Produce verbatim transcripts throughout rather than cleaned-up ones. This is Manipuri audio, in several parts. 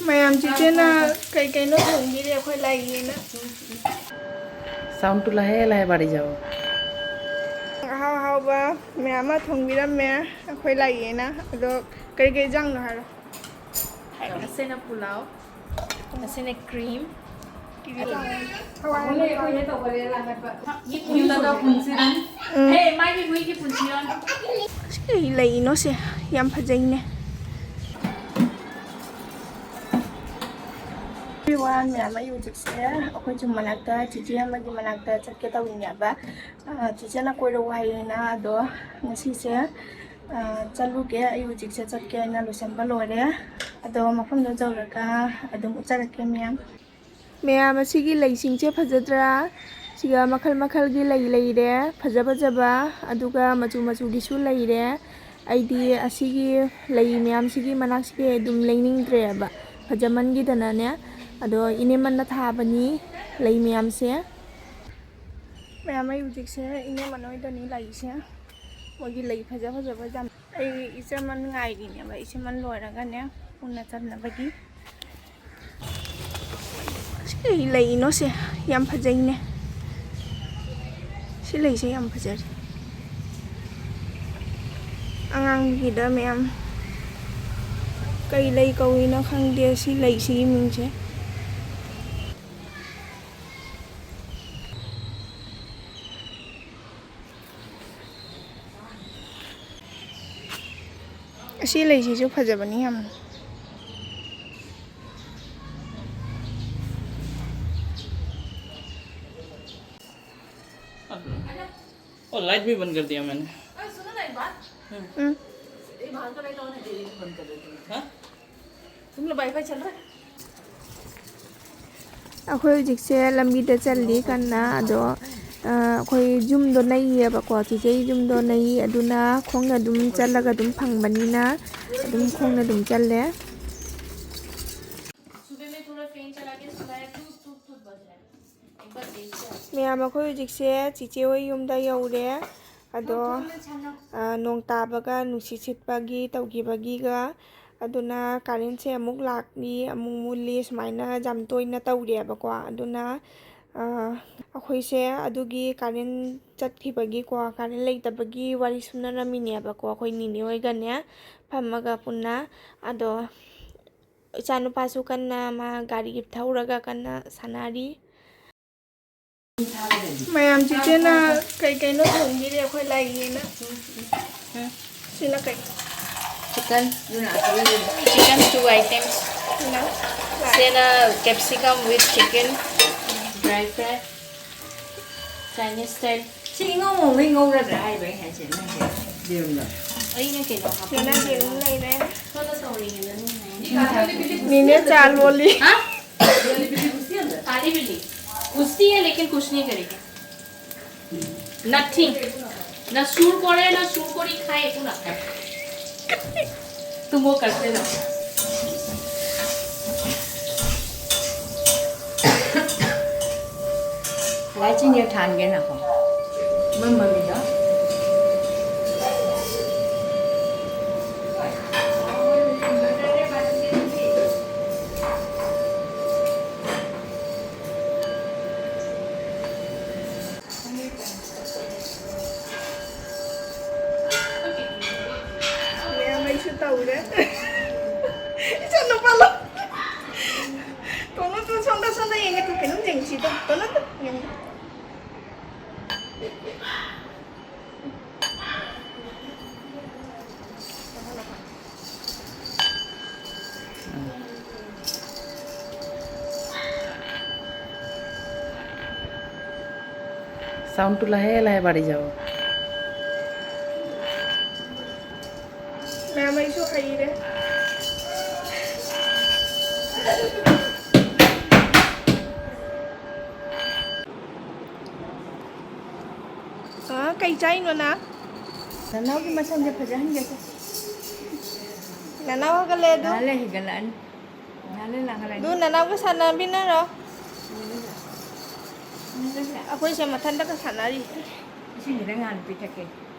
ꯃꯌꯥꯝ, ꯆꯤꯆꯦꯅ ꯀꯩ ꯀꯩꯅꯣ ꯊꯣꯡꯕꯤꯔꯦ ꯑꯩꯈꯣꯏ ꯂꯩꯌꯦꯅ꯫ Sound ꯇꯨ ꯂꯥꯍꯦ ꯂꯥꯍꯦ ꯕꯥꯔꯤ ꯖꯥꯎ꯫ ꯑꯍꯥꯎ ꯑꯍꯥꯎꯕ ꯃꯌꯥꯝ ꯑꯃ ꯊꯣꯡꯕꯤꯔꯝꯃꯦ ꯑꯩꯈꯣꯏ ꯂꯩꯌꯦꯅ꯫ ꯑꯗꯣ ꯀꯩ ꯀꯩ ꯏꯟꯖꯥꯡꯅꯣ ꯍꯥꯏꯔꯣ? ꯑꯁꯤꯅ ꯄꯨꯂꯥꯎ, ꯑꯁꯤꯅ ꯀ꯭ꯔꯤꯝ꯫ ꯎꯝ꯫ ꯑꯁ, ꯀꯩ ꯂꯩꯅꯣ ꯁꯦ? ꯌꯥꯝ ꯐꯖꯩꯅꯦ꯫ Everyone, ꯃꯌꯥꯝ, ꯑꯩ ꯍꯧꯖꯤꯛꯁꯦ ꯑꯩꯈꯣꯏ ꯖꯨꯝ ꯃꯅꯥꯛꯇ ꯆꯤꯆꯦ ꯑꯃꯒꯤ ꯃꯅꯥꯛꯇ ꯆꯠꯀꯦ ꯇꯧꯔꯤꯅꯦꯕ꯫ ꯑ, ꯆꯤꯆꯦꯅ ꯀꯣꯏꯔꯛꯑꯣ ꯍꯥꯏꯌꯦꯅ꯫ ꯑꯗꯣ ꯉꯁꯤꯁꯦ, ꯑ, ꯆꯠꯂꯨꯒꯦ꯫ ꯑꯩ ꯍꯧꯖꯤꯛꯁꯦ ꯆꯠꯀꯦ ꯍꯥꯏꯅ ꯂꯣꯏꯁꯤꯟꯕ ꯂꯣꯏꯔꯦ꯫ ꯑꯗꯣ ꯃꯐꯝꯗꯣ ꯌꯧꯔꯒ ꯑꯗꯨꯝ ꯎꯠꯆꯔꯛꯀꯦ ꯃꯌꯥꯝ꯫ ꯃꯌꯥꯝ, ꯑꯁꯤꯒꯤ ꯂꯩꯁꯤꯡꯁꯦ ꯐꯖꯗ꯭ꯔꯥ? ꯁꯤꯒ ꯃꯈꯜ ꯃꯈꯜꯒꯤ ꯂꯩ ꯂꯩꯔꯦ, ꯐꯖ ꯐꯖꯕ, ꯑꯗꯨꯒ ꯃꯆꯨ ꯃꯆꯨꯒꯤꯁꯨ ꯂꯩꯔꯦ꯫ ꯑꯩꯗꯤ ꯑꯁꯤꯒꯤ ꯂꯩ ꯃꯌꯥꯝꯁꯤꯒꯤ ꯃꯅꯥꯛꯁꯤꯗꯤ ꯑꯗꯨꯝ ꯂꯩꯅꯤꯡꯗ꯭ꯔꯦꯕ, ꯐꯖꯃꯟꯈꯤꯗꯅꯅꯦ꯫ ꯑꯗꯣ ꯏꯅꯦꯃꯟꯅ ꯊꯥꯕꯅꯤ ꯂꯩ ꯃꯌꯥꯝꯁꯦ꯫ ꯃꯌꯥꯝ, ꯑꯩ ꯍꯧꯖꯤꯛꯁꯦ ꯏꯅꯦꯃꯟ ꯍꯣꯏꯗꯅꯤ ꯂꯩꯁꯦ꯫ ꯃꯣꯏꯒꯤ ꯂꯩ ꯐꯖ ꯐꯖꯕ ꯌꯥꯝ, ꯑꯩ ꯏꯆꯦꯃꯟ ꯉꯥꯏꯔꯤꯅꯦꯕ꯫ ꯏꯆꯦꯃꯟ ꯂꯣꯏꯔꯒꯅꯦ ꯄꯨꯟꯅ ꯆꯠꯅꯕꯒꯤ꯫ ꯁꯤ ꯀꯩ ꯂꯩꯅꯣ ꯁꯦ? ꯌꯥꯝ ꯐꯖꯩꯅꯦ꯫ ꯁꯤ ꯂꯩꯁꯦ ꯌꯥꯝ ꯐꯖꯔꯦ꯫ ꯑꯉꯥꯡꯒꯤꯗ ꯃꯌꯥꯝ, ꯀꯩ ꯂꯩ ꯀꯧꯏꯅꯣ ꯈꯪꯗꯦ ꯁꯤ ꯂꯩꯁꯤꯒꯤ ꯃꯤꯡꯁꯦ꯫ ꯑꯁꯤ ꯂꯩꯁꯤꯁꯨ ꯐꯖꯕꯅꯤ ꯌꯥꯝꯅ꯫ ओ, लाइट भी बंद कर दिया मैंने। अरे सुनो ना एक बात। ꯎꯝ꯫ ये बाहर का लाइट ऑन है, टीवी भी बंद कर देती हूँ। हाँ? तुम लोग वाईफाई चल रहा है? ꯑꯩꯈꯣꯏ ꯍꯧꯖꯤꯛꯁꯦ ꯂꯝꯕꯤꯗ ꯆꯜꯂꯤ ꯀꯟꯅ꯫ ꯑꯗꯣ ꯑ, ꯑꯩꯈꯣꯏ ꯌꯨꯝꯗꯣ ꯅꯩꯌꯦꯕꯀꯣ, ꯆꯤꯆꯦꯒꯤ ꯌꯨꯝꯗꯣ ꯅꯩ꯫ ꯑꯗꯨꯅ ꯈꯣꯡꯅ ꯑꯗꯨꯝ ꯆꯠꯂꯒ ꯑꯗꯨꯝ ꯐꯪꯕꯅꯤꯅ ꯑꯗꯨꯝ ꯈꯣꯡꯅ ꯑꯗꯨꯝ ꯆꯠꯂꯦ꯫ सुबह में थोड़ा फैन चला के सुलाया, टूट टूट टूट बज रहा है। एक बार देखते हैं। ꯃꯌꯥꯝ, ꯑꯩꯈꯣꯏ ꯍꯧꯖꯤꯛꯁꯦ ꯆꯤꯆꯦ ꯍꯣꯏ ꯌꯨꯝꯗ ꯌꯧꯔꯦ꯫ ꯑꯗꯣ ꯑ, ꯅꯣꯡ ꯇꯥꯕꯒ ꯅꯨꯡꯁꯤꯠ ꯁꯤꯠꯄꯒꯤ ꯇꯧꯈꯤꯕꯒꯤꯒ ꯑꯗꯨꯅ ꯀꯔꯦꯟꯁꯦ ꯑꯃꯨꯛ ꯂꯥꯛꯏ, ꯑꯃꯨꯛ ꯃꯨꯠꯂꯤ, ꯁꯨꯃꯥꯏꯅ ꯌꯥꯝ ꯇꯣꯏꯅ ꯇꯧꯔꯦꯕꯀꯣ꯫ ꯑꯗꯨꯅ, ꯑ, ꯑꯩꯈꯣꯏꯁꯦ ꯑꯗꯨꯒꯤ ꯀꯔꯦꯟ ꯆꯠꯈꯤꯕꯒꯤꯀꯣ, ꯀꯔꯦꯟ ꯂꯩꯇꯕꯒꯤ ꯋꯥꯔꯤ ꯁꯨꯅꯔꯝꯃꯤꯅꯦꯕꯀꯣ, ꯑꯩꯈꯣꯏ ꯅꯤꯅꯦ ꯍꯣꯏꯒꯅꯦ ꯐꯝꯃꯒ ꯄꯨꯟꯅ꯫ ꯑꯗꯣ ꯏꯆꯥꯅꯨꯄꯥꯁꯨ ꯀꯟꯅ ꯃꯥ ꯒꯥꯔꯤ ꯊꯧꯔꯒ ꯀꯟꯅ ꯁꯥꯟꯅꯔꯤ꯫ ꯃꯌꯥꯝ ꯆꯤꯆꯦꯅ ꯀꯩ ꯀꯩꯅꯣ ꯊꯣꯡꯕꯤꯔꯦ ꯑꯩꯈꯣꯏ ꯂꯥꯏꯒꯤꯅ꯫ ꯁꯤꯅ ꯀꯩ? Chicken. Chicken two items. ꯁꯤꯅ ꯂꯥꯏ꯫ ꯁꯤꯅ capsicum with chicken, dry fry, Chinese style. ꯁꯤ ꯏꯉꯧ ꯉꯧꯅ ꯉꯧꯔꯗ꯭ꯔꯥ ꯍꯥꯏꯕ ꯑꯩ ꯍꯥꯏꯁꯦ ꯅꯪꯁꯦ? ꯌꯦꯔꯨꯝꯗꯣ꯫ ꯑꯩꯅ ꯀꯩꯅꯣ ꯍꯥꯞꯄ ꯁꯤꯅ ꯌꯦꯔꯨꯝ ꯂꯩꯔꯦ꯫ ꯁꯣꯝꯗ ꯇꯧꯔꯤꯉꯩꯗ ꯅꯪ ꯍꯥꯏ꯫ ꯅꯤꯅꯦ ꯆꯥ ꯂꯣꯜꯂꯤ꯫ ꯍꯥ? काली बिल्ली। पूछती है लेकिन कुछ नहीं करेगी। Nothing। ना सुर करे, ना सुर करी खाए, একো নাখায়। तुम वो करते रहो। ꯂꯥꯏꯆꯤꯡꯁꯦ ꯊꯥꯟꯒꯦ ꯉꯥꯏꯈꯣ꯫ ꯃꯝꯃꯃꯤ꯫ ꯃꯌꯥꯝ ꯑꯩꯁꯨ ꯇꯧꯔꯦ꯫ ꯏꯆꯥ ꯅꯨꯄꯥ ꯂꯧ꯫ ꯇꯣꯅꯣ ꯇꯨ ꯁꯣꯝꯗ, ꯁꯣꯝꯗ ꯌꯦꯡꯒꯦ ꯇꯨ, ꯀꯩꯅꯣꯝ ꯌꯦꯡꯁꯤ ꯇꯨ, ꯇꯣꯅꯣ ꯇꯨ ꯌꯦꯡꯉꯨ꯫ চাউণ্ডটো লাহে লাহে বাঢ়ি যাব। মেমৰিজো খাই দে। ꯑ, ꯀꯩ ꯆꯥꯏꯅꯣ ꯅꯪ? ꯅꯅꯥꯎꯒꯤ ꯃꯁꯝꯁꯦ ꯐꯖꯍꯟꯒꯦꯁꯦ꯫ ꯅꯅꯥꯎ ꯍꯧꯒꯠꯂꯦ ꯑꯗꯨ꯫ ꯉꯥꯏꯍꯥꯛ ꯂꯩ ꯍꯤꯒꯠꯂꯛꯑꯅꯤ꯫ ꯉꯥꯏꯍꯥꯛ ꯂꯩ ꯂꯥꯡꯍꯜꯂꯅꯤ꯫ ꯑꯗꯨ ꯅꯅꯥꯎꯒ ꯁꯥꯟꯅꯃꯤꯟꯅꯔꯣ꯫ ꯑꯩꯈꯣꯏꯁꯦ ꯃꯊꯟꯇꯒ ꯁꯥꯟꯅꯔꯤ꯫ ꯏꯁꯤꯡ ꯈꯤꯇꯪ ꯍꯥꯟꯅ ꯄꯤꯊꯛꯀꯦ꯫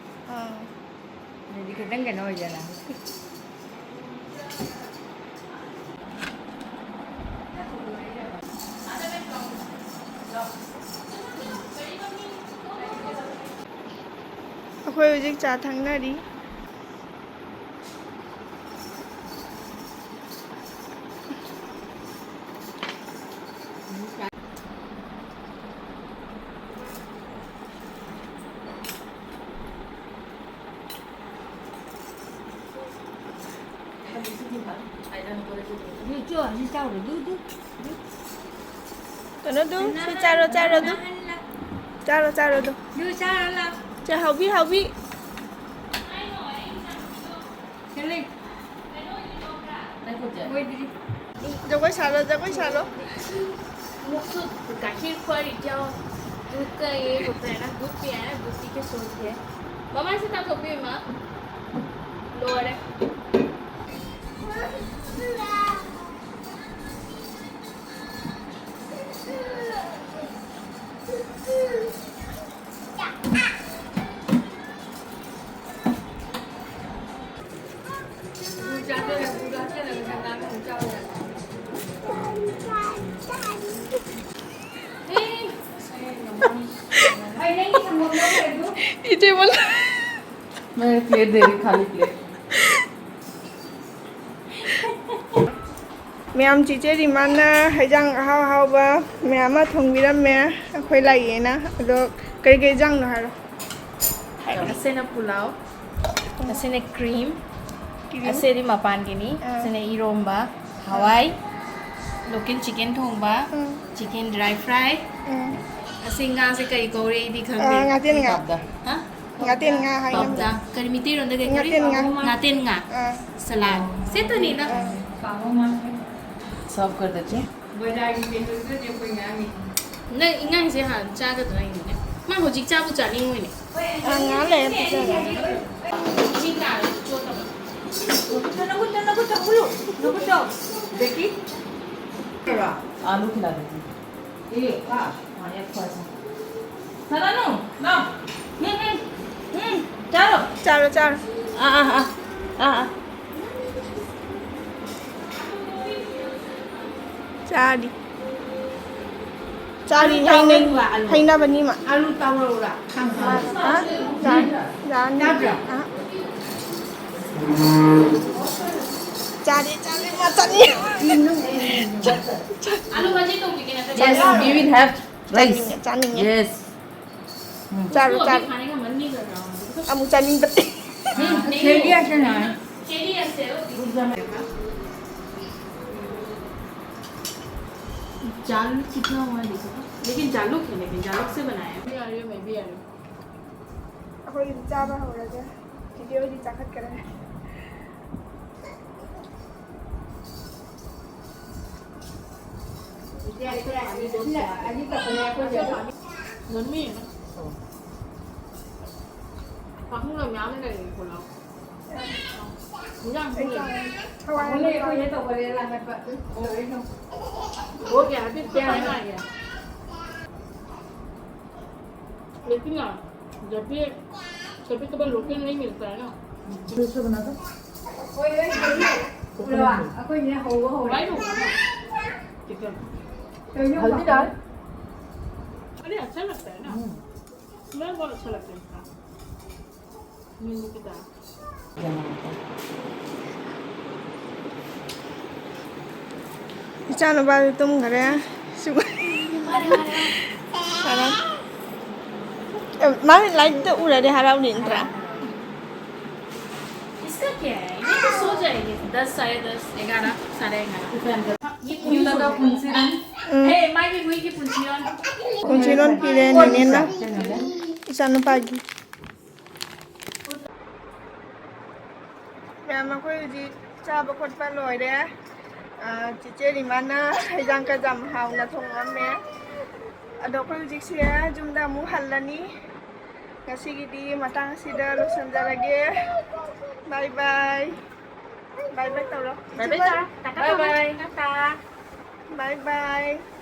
ꯑꯥ꯫ ꯑꯗꯨꯗꯤ ꯈꯤꯇꯪ ꯀꯩꯅꯣ ꯑꯣꯏꯗꯅ꯫ ꯑꯩꯈꯣꯏ ꯍꯧꯖꯤꯛ ꯆꯥ ꯊꯛꯅꯔꯤ꯫ ꯀꯩꯅꯣ ꯗꯨ, ꯁꯤ ꯆꯥꯔꯣ, ꯆꯥꯔꯣ ꯗꯨ꯫ ꯆꯥꯔꯣ, ꯆꯥꯔꯣ ꯗꯨ꯫ ꯆꯦ ꯍꯥꯎꯕꯤ, ꯍꯥꯎꯕꯤ꯫ ꯖꯒꯣꯏ ꯁꯥꯔꯣ, ꯖꯒꯣꯏ ꯁꯥꯔꯣ꯫ ꯃꯨꯛꯁꯨ ꯒꯥꯈꯤꯔ ꯈꯣꯏꯔꯤꯖꯧ꯫ ꯗꯨꯙ ꯀ ꯌꯦ ꯍꯣꯇꯥ ꯍꯥꯏ ꯅ, ꯗꯨꯙ ꯄꯤꯌꯥ ꯍꯥꯏ ꯅ, ꯗꯨꯙ ꯄꯤ ꯀꯦ ꯁꯣ ꯗꯤꯌꯦ꯫ ꯃꯃꯥꯏꯁꯦ ꯇꯥꯊꯣꯛꯄꯤꯌꯨ, ꯏꯃꯥ꯫ ꯂꯣꯏꯔꯦ꯫ ꯏꯆꯦ ꯃꯣꯜ꯫ मैं प्लेट दे रही, खाली प्लेट। ꯃꯌꯥꯝ, ꯆꯤꯆꯦ ꯔꯤꯃꯥꯅ ꯍꯩꯖꯥꯡ ꯑꯍꯥꯎ ꯑꯍꯥꯎꯕ ꯃꯌꯥꯝ ꯑꯃ ꯊꯣꯡꯕꯤꯔꯝꯃꯦ ꯑꯩꯈꯣꯏ ꯂꯥꯛꯑꯦꯅ꯫ ꯑꯗꯣ ꯀꯔꯤ ꯀꯔꯤ ꯍꯩꯖꯥꯡꯅꯣ ꯍꯥꯏꯔꯣ? ꯑꯁꯤꯅ ꯄꯨꯂꯥꯎ, ꯑꯁꯤꯅ ꯀ꯭ꯔꯤꯝ, ꯀ꯭ꯔꯤꯝ꯫ ꯑꯁꯤꯗꯤ ꯃꯄꯥꯟꯒꯤꯅꯤ꯫ ꯑꯥ꯫ ꯑꯁꯤꯅ ꯏꯔꯣꯝꯕ, ꯍꯋꯥꯏ, ꯂꯣꯀꯦꯜ ꯆꯤꯀꯦꯟ ꯊꯣꯡꯕ, ꯎꯝ꯫ Chicken dry fry. ꯎꯝ꯫ ꯑꯁꯤ ꯉꯥꯁꯦ ꯀꯔꯤ ꯀꯧꯔꯦ ꯑꯩꯗꯤ ꯈꯪꯗꯦ꯫ ꯑꯥ, ꯉꯥꯇꯦꯟ ꯉꯥ꯫ ꯍꯥ? ꯉꯥꯇꯦꯟ ꯉꯥ ꯍꯥꯏꯅ꯫ ꯄꯥꯞꯗ꯫ ꯀꯔꯤ ꯃꯤꯇꯩꯔꯣꯟꯗ ꯀꯩ ꯀꯧꯔꯤ? ꯉꯥꯇꯦꯟ ꯉꯥ꯫ ꯉꯥꯇꯦꯟ ꯉꯥ꯫ ꯑꯥ꯫ ꯁꯂꯥꯗ꯫ ꯁꯦꯠꯇꯅꯤꯅ꯫ ꯑꯥ꯫ ꯁꯔꯚ ꯀꯔ ꯗꯦꯇꯦ꯫ ꯅꯪ ꯏꯉꯥꯡꯁꯦ ꯍꯥꯟꯅ ꯆꯥꯒꯗ꯭ꯔꯥ ꯌꯦꯡꯉꯨꯅꯦ꯫ ꯃꯥ ꯍꯧꯖꯤꯛ ꯆꯥꯕꯨ ꯆꯥꯅꯤꯡꯉꯣꯏꯅꯦ꯫ ꯑꯥ, ꯉꯥꯏꯍꯥꯛ ꯂꯩꯔ ꯄꯤꯖꯔꯒꯦ꯫ ꯃꯤ ꯇꯥꯔꯗꯤ ꯆꯣꯠꯇꯕ꯫ ꯅꯈꯨꯠꯇꯣ, ꯅꯈꯨꯠꯇꯣ, ꯈꯨꯠꯂꯨ, ꯅꯈꯨꯠꯇꯣ꯫ ꯕꯦꯀꯤ꯫ आलू खिला देती हूँ। ये, हाँ, हाँ, ये थोड़ा सा। सनानु, लाओ। हम्म, हम्म, हम्म, चारो। चारो, चारो। आ, आ, आ, आ, आ। ꯆꯥꯔꯤ꯫ ꯆꯥꯔꯤ, ꯑꯂꯨ ꯍꯩꯅꯩ-, ꯇꯥꯎꯔꯒ ꯑꯂꯨ꯫ ꯍꯩꯅꯕꯅꯤ ꯃꯥ꯫ ꯑꯂꯨ ꯇꯥꯎꯔꯛꯎꯔꯥ? ꯃꯥ, ꯍꯥ? ꯆꯥ-, ꯆꯥꯅꯤ꯫ ꯇꯥꯕ꯭ꯔꯥ? ꯑ꯫ ꯆꯥꯔꯤ, ꯆꯥꯔꯤ, ꯃꯥ ꯆꯥꯅꯤ꯫ ꯑꯂꯨ ꯚꯥꯖꯤ ꯇꯧꯕꯤꯒꯦ ꯅꯠꯇ꯭ꯔꯗꯤ? Yes, we will have rice. ꯆꯥꯅꯤꯡꯉꯦ, ꯆꯥꯅꯤꯡꯉꯦ꯫ Yes. ꯎꯝ꯫ ꯆꯥꯔꯣ, उसको अभी ꯆꯥꯔꯣ꯫ खाने का मन नहीं कर रहा। ꯑꯃꯨꯛ ꯆꯥꯅꯤꯡꯕ꯫ ꯎꯝ, नहीं। ꯁꯦꯝꯕꯤꯔꯁꯦ ꯅꯪ꯫ ꯁꯦꯝꯕꯤꯔꯁꯦ, उसको ꯃꯌꯥꯝ꯫ जालूक कितना हुआ है देखो तो। लेकिन जालूक है, लेकिन जालूक से बनाया है। मैं भी आ रही हूँ, मैं भी आ रही हूँ। ꯑꯩꯈꯣꯏꯒꯤꯗꯤ ꯆꯥꯕ ꯍꯧꯔꯒꯦ꯫ ꯆꯤꯆꯦ ꯍꯣꯏꯗꯤ ꯆꯥꯈꯠꯈ꯭ꯔꯦ꯫ ꯄꯥꯛꯅꯝꯒ ꯃꯌꯥꯝ ꯂꯩꯔꯦ ꯄꯨꯂꯞ꯫ ꯏꯟꯖꯥꯡꯁꯨ ꯂꯩꯔꯦ꯫ ꯍꯋꯥꯏ ꯑꯃ ꯆꯥꯔꯦ꯫ वो क्या है, फिर क्या है? लेकिन ना, जब भी कभी कभार लोकल नहीं मिलता है ना। दूसरा बना दो। ꯑꯩꯈꯣꯏꯅꯦ ꯍꯧꯕ ꯍꯧꯔꯦ꯫ भाई होगा ना। चिकन। ꯀꯩꯅꯣ? हल्दी डाल। अरे, अच्छा लगता है ना। हम्म। स्मेल बहुत अच्छा लगता है इसका। नींबू की तरह। ꯏꯆꯥꯅꯨꯄꯥꯁꯨ ꯇꯨꯝꯈꯔꯦ꯫ ꯁꯨꯒ-, ꯃꯥꯒꯤ ꯂꯥꯏꯔꯤꯛꯇ ꯎꯔꯗꯤ ꯍꯔꯥꯎꯅꯤꯡꯗ꯭ꯔꯥ? इसका क्या है? ये तो सो जाएगी। दस, साढ़े दस, ग्यारह, साढ़े ग्यारह। ये पूरी सो जाएगी। ꯎꯝ꯫ हे, माई, ये हुई की पूरी। ꯄꯨꯟꯁꯤꯔꯣꯟ ꯄꯤꯔꯦ ꯅꯦꯅꯦꯅ꯫ ꯏꯆꯥꯅꯨꯄꯥꯒꯤ꯫ ꯃꯌꯥꯝ, ꯑꯩꯈꯣꯏ ꯍꯧꯖꯤꯛ ꯆꯥꯕ ꯈꯣꯠꯄ ꯂꯣꯏꯔꯦ꯫ ꯑ, ꯆꯤꯆꯦ ꯔꯤꯃꯥꯅ ꯍꯩꯖꯥꯡ ꯈꯖꯥꯝ ꯍꯥꯎꯅ ꯊꯣꯡꯉꯝꯃꯦ꯫ ꯑꯗꯣ ꯑꯩꯈꯣꯏ ꯍꯧꯖꯤꯛꯁꯦ ꯌꯨꯝꯗ ꯑꯃꯨꯛ ꯍꯜꯂꯅꯤ꯫ ꯉꯁꯤꯒꯤꯗꯤ ꯃꯇꯥꯡ ꯑꯁꯤꯗ ꯂꯣꯏꯁꯤꯟꯖꯔꯒꯦ꯫ ꯕꯥꯏ ꯕꯥꯏ꯫ ꯕꯥꯏ ꯕꯥꯏ ꯇꯧꯔꯣ꯫ ꯕꯥꯏ ꯕꯥꯏ ꯇꯧꯔꯣ꯫ ꯇꯥꯇꯥ ꯕꯥꯏ ꯇꯧꯔꯣ꯫ ꯕꯥꯏ꯫ ꯇꯥꯇꯥ꯫ ꯕꯥꯏ ꯕꯥꯏ꯫